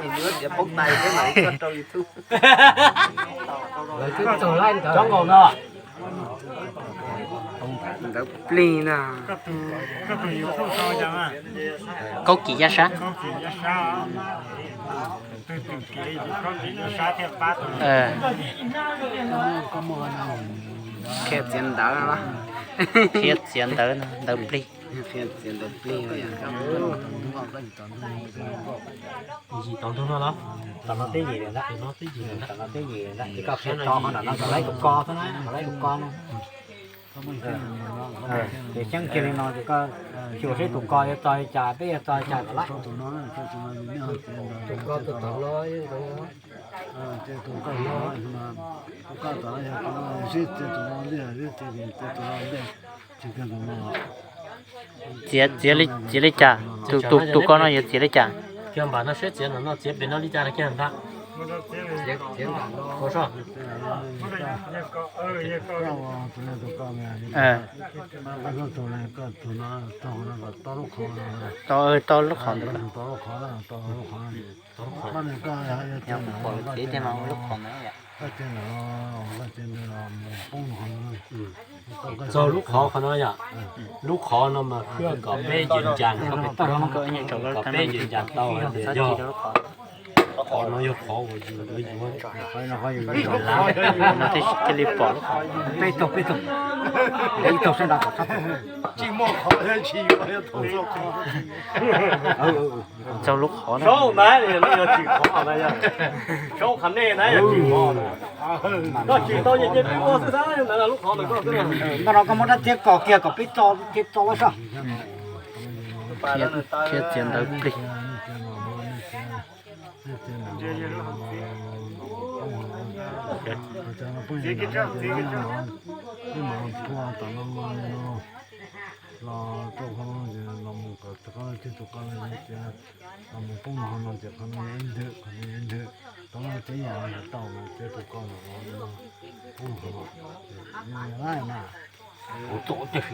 Yuav tias poob tais thiab mas tso rau YouTube. Lawv twb txog laib ntawd. Cov nkaus no. Ntawd plig na. Kaub Kim Yaj Sab. Qhia txiav ntawv no. Qhia txiav ntawv no, ntawv plig. Qhia txiav ntawv plig. Yim tom ntug no los? Tom no twb yim lawm ntag, tom no twb yim lawm ntag, ces koj qhia tso qhov no, no kom laib tus ko xwb na, kom laib tus ko no. Ces xyeeb kiag li no ces koj xyuas seb tus ko yuav txog li cas, peb yuav txog li cas kom laib. Tus ko tus tom no, tus ko tus tom no, txiav, txiav li cas, tus, tus ko no yuav txiav li cas? Kiag npam no seb txiav no, no txiav pem no li cas no kiag npam. Ua so. Tau, tau lub qhov ntawd. Pom lub txiv tiag mas ua lub qhov ntawd. Txog lub qhov qhov no yom, lub qhov no mas khwj kom peb yws ncas, kom peb yws ncas tau hais tias yog qhov no yog qhov uas yus yuav yuav. Thiaj li pom lub qhov. Peb tug, peb tug, ib tug sab nrad kom sab. Txog lub qhov na. Saub mas yog tsis qhov na yog. Saub qhov nej na yog tsis qhov na. Koj tsis tau ces cia peb ua xwb xwb, ntawd lub qhov ntawd koj xwb. Ntawm no koj muab dab txiav kos kiag kom peb tso, tso los sav. Qhia txiav ntawv plig. Los rau qhov no ces los mus kom qhov no tsis tus ko no ces los mus poob qhov no ces qhov no ib ntwg, qhov no ib ntwg, qhov no tsev yam tau tsev tus ko los poob qhov no. Kuv txo tiag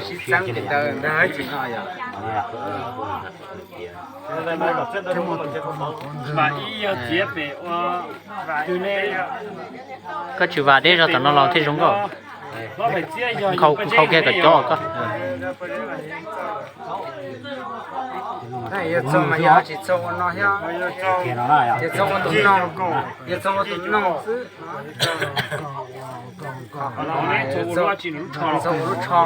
sib txeeb li ntawd ntag tsis no yom. Mas ib yog txiav pem ua, koj tsis vam deb zog tom no los thiaj zoo nkauj. Nkhaus, nkhaus kiag kom cov koj. Yog txog mas yog tsis txog ua no thiab, yog txog ua tus noog, yog txog ua tus noog xwb. Txog ua lub tsho.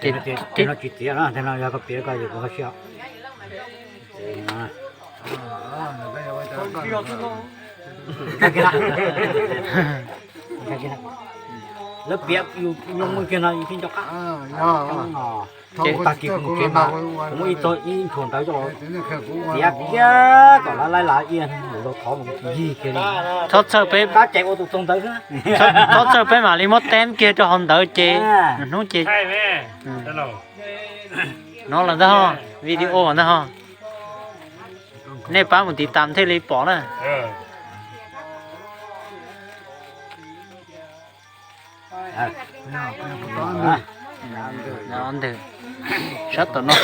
Ces no tsis txiav na, tej no yog koj piav koj yuav koj siab. Lawv piav yus nyuj muaj kiag no yus thiaj nco qab. Tag kis kuv tsev mas kuv muaj ib txog ib nchuav ntawv coj los txiav kiag kom laib laib lav iab mus rau qhov mus yig kiag li. Txhob txhawj peb, tab cais ua tus txog ntawd xwb. Txhob txhawj peb mam li muab teb kiag rau hauv ntawd ces hnub ces no lawm ntag ho, video ntag ho. Nej pab mus tiv tas thiaj li pom na. Ntws sab tom no,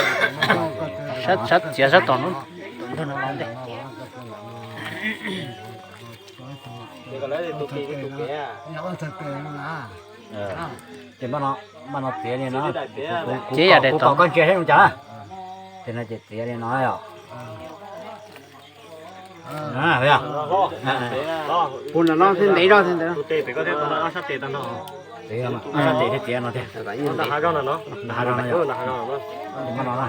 sab txiav sab tom no, tom ntug no los ntej. Ces npaj no txiav li no, kuv kom koj ntsia saib zoo cas. Ces no ces txiav li no yom. Pus no no thiaj ntev zog thiaj ntawd. Sab tes thiaj txiav no thiab. Npaj no na.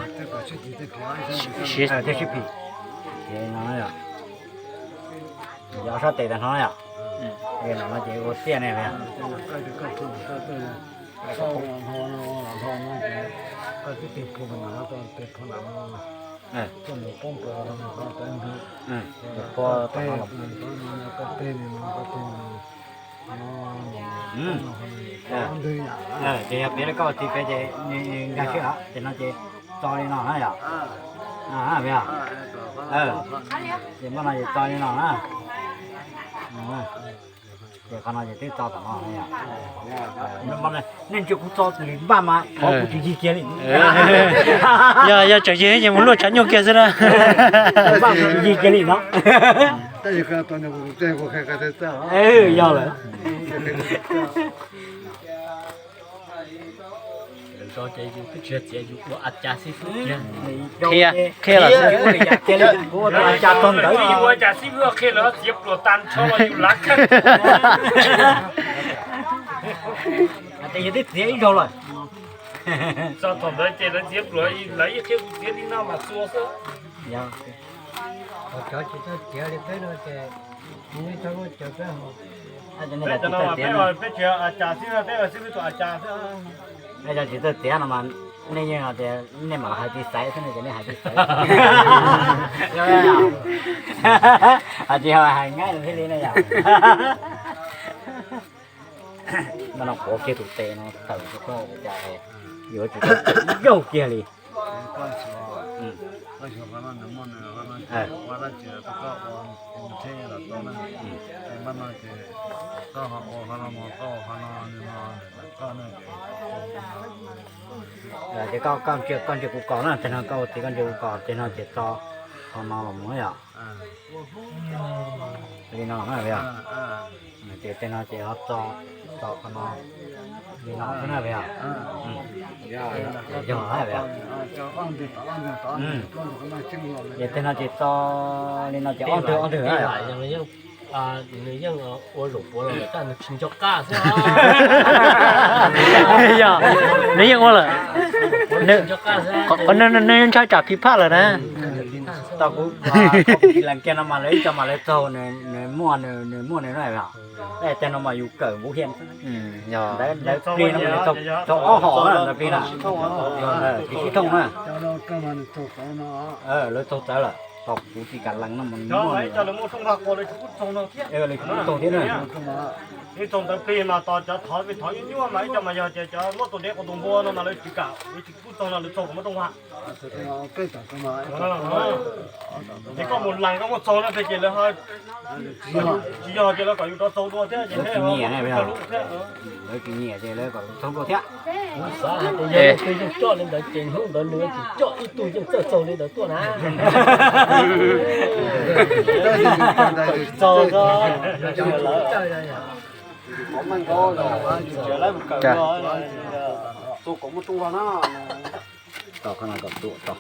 Siv, thiaj sib phim. Ces no yom. Yog sab tes tag no yom. No no ces ua tiaj ne. Ces yog piav li koj ua txiv pem ces nkag siab, ces no ces txo li no na yom. Ces npaj no ces txo li no na. Ces qhov no ces twb txo tom no. Nej ntsia kuv txo tus li npaj mas qhov kuv tsis yig kiag li. Yog, yog tseem yig ces mus luaj tshav nyuj kiag xwb na. Npaj kuv tsis yig kiag li no. Yog lawm. Qhia, qhia los xwb. Ua cas xib hwb qhia lawm txiav pluas tag nrho los yus lav kheej. Yus twb txiav ib zaug lawm. Txog thaum ntawd ces lawv txiav pluas, lawv ib qhia kuv txiav li no mas txua xwb. Cov tsis txawj txiav li peb no ces, peb cov no peb, peb tsis a cas xib hwb, peb xib hwb tus a cas xwb. Nej cov tsis txawj txiav no mas nej yeej tias nej mam hais tsis xaiv xwb no ces nej hais tsis xaiv. Hais tsis hais nqaij thiaj li na yom. Mas no quav kiag tus tes no tawm rau koj ua cas yuav tsis tau zaug kiag li. Ces koj, koj ntsia kuv kos na, tej no koj ua txiv koj ntsia kuv kos, tej no ces txo qhov no los mus yom. Li no na, ces tej no ces ho txo, txo qhov no li no xwb na, yog, yog. Ces tej no ces txo li no ces ob ntwg ob ntwg na. Nws yeej ua zaum puav los lawm tab nws tsis nco qab xwb. Yog, nws yeej ua lawm. Qhov no nws ntshai tsam phiv phaj lawm na. Tau kuv, tau kuv lees kiag no mas lawv ib co mas lawv txaug, nws muaj, nws muaj nws na. Tej no mas yus kawm npuv hiam. Ntawd plig no mas txaug ob hom na, ntawd plig na. Tsis sib thooj na. Lawv txaug txawv lawm, tau kuv tsis kam lees no mas nws muaj, lawv tsis pub txaug thiab na. Ib txog ntawd plig mas tos cov thov vij thov nyuaj nyuaj mas ib co mas yog ces cov muab tus dev quas tus npua no mas lawv tsis kam, lawv tsis pub txaug no lawv txaug kom muaj rooj vag. Ces koj mus lees koj muaj txaug na plig ces lawv ho tsis yog ces lawv kom yus rov txaug dua thiab ces lawv tsis nyiam ces lawv kom txaug dua thiab. Kuv xav hais tias yog leej twg yeej coj li ntawd ces hnub ntawd nws tsis coj ib tug yeej txawj txaug li ntawd tuaj na. Txaug kom muaj rooj vag na. Tau qhov no kom tuam tau.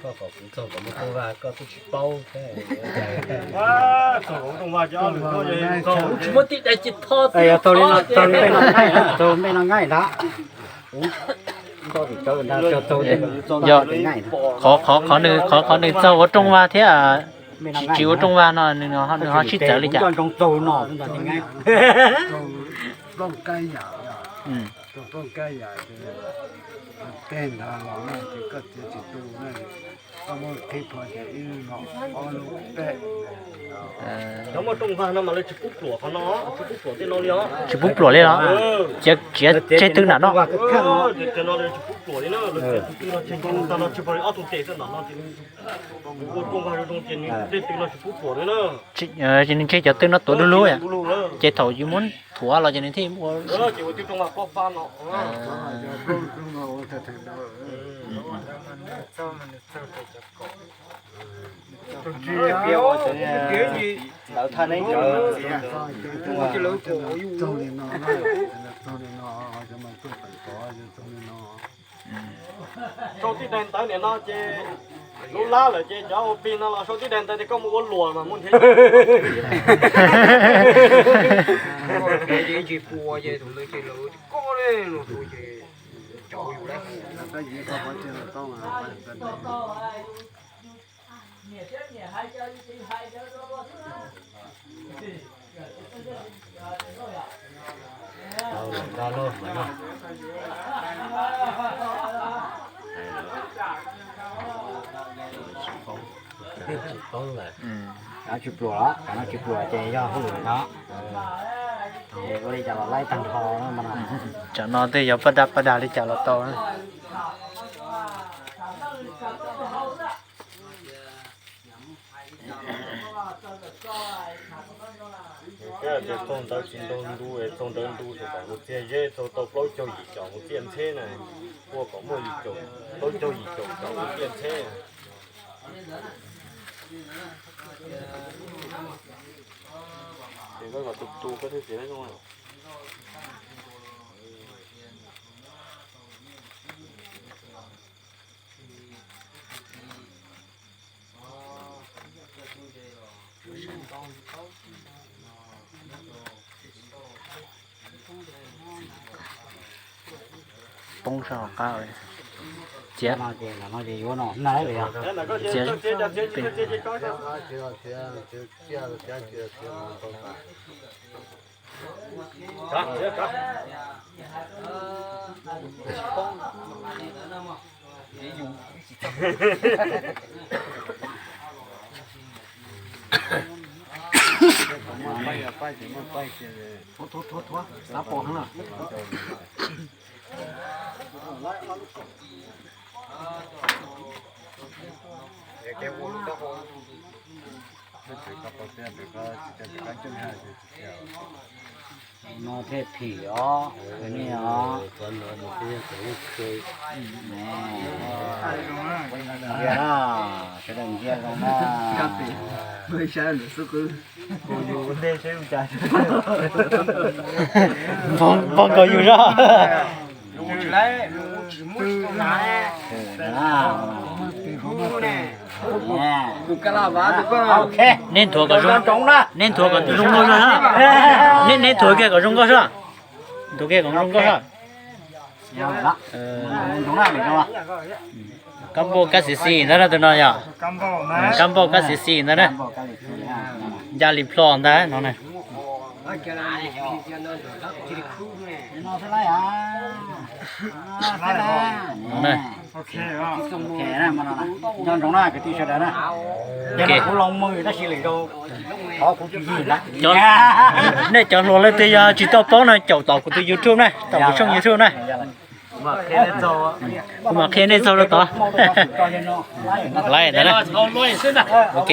Koj kom kuv txaug kom muaj rooj vag koj twb tsis paub thiab. Txaug kom muaj rooj vag ces ob lwm txaug tsis muaj tib dais ces tho txaug li no, txaug li no nqaij ntag. Yog, qhov, qhov, qhov nws txaug ua rooj vag thiab tsis ua rooj vag no nws ho sib txawv li cas? Cov muaj rooj vag no mas lawv tsis pub pluam qhov no, tsis pub pluam tej no li os. Tsis pub pluam li los? Txiav, txiav tseg twg nram no? Tsis pub pluam li na, lawv txiav tus twg no tseg, tag no tsis pub ob tug tes xwb ntawm no ces ua rooj vag zoo ces nws tej twg no tsis pub pluam li na. Ces nws ntshe cov twg no tuav du lug, ces thaum yus muab thuav los ces nws thiaj ua. Ces ua tib rooj vag pob pab no. Sau tib daim ntawv niam no ces lub lab lawm ces cov ua plig no los sau tib daim ntawv tias koj mus ua luam mas muaj nrhiav. Ces ib ntsis pua ces tus ntawd ces lawv koj li no tus ces cau yus lawm. Tsis pluam los, cov no tsis pluam ces yog hauj lwm no. Ces ua li cas los laib tag nrho no. Tsam no tej yog paj daj paj dag li cas los tau na. Peb tias txog ntawd tsis nrog ntu, txog ntawd ntu ces kom mus txiag zeb, txog tau plaub caug yim caum mus txiaj ntxheb na. Ua kom muaj yim caum, plaub caug yim caum caum mus txiaj ntxheb. Ces koj kom tus tus koj thiaj txiav zoo. Poob sab hauv qab. Txiav. Txiav. No thiaj phim os, nej os. Ntsia na, sawv daws ntsia zoo na. Npog nkaus yus zog. Neb nthuav kom zoo, neb nthuav kom zoo nkauj zog na. Neb, neb nthuav kiag kom zoo nkauj zog. Nthuav kiag kom zoo nkauj zog. Kab npauj kab xis xis ntag na tus no yog. Kab npauj kab xis xis ntag na. Nca li plho ntag no na. Nco ntsoov na kwv tij sawv daws na. Yog kuv los mus tab sis lwm zaus thov kuv tsis yig na. Nej cov hluas leej twg yog tsis tau paub no caum tom kuv tus YouTube na, tom kuv tshooj YouTube na. Kuv mam qhia nej txog rau tod. Laib ntawd na. Ok.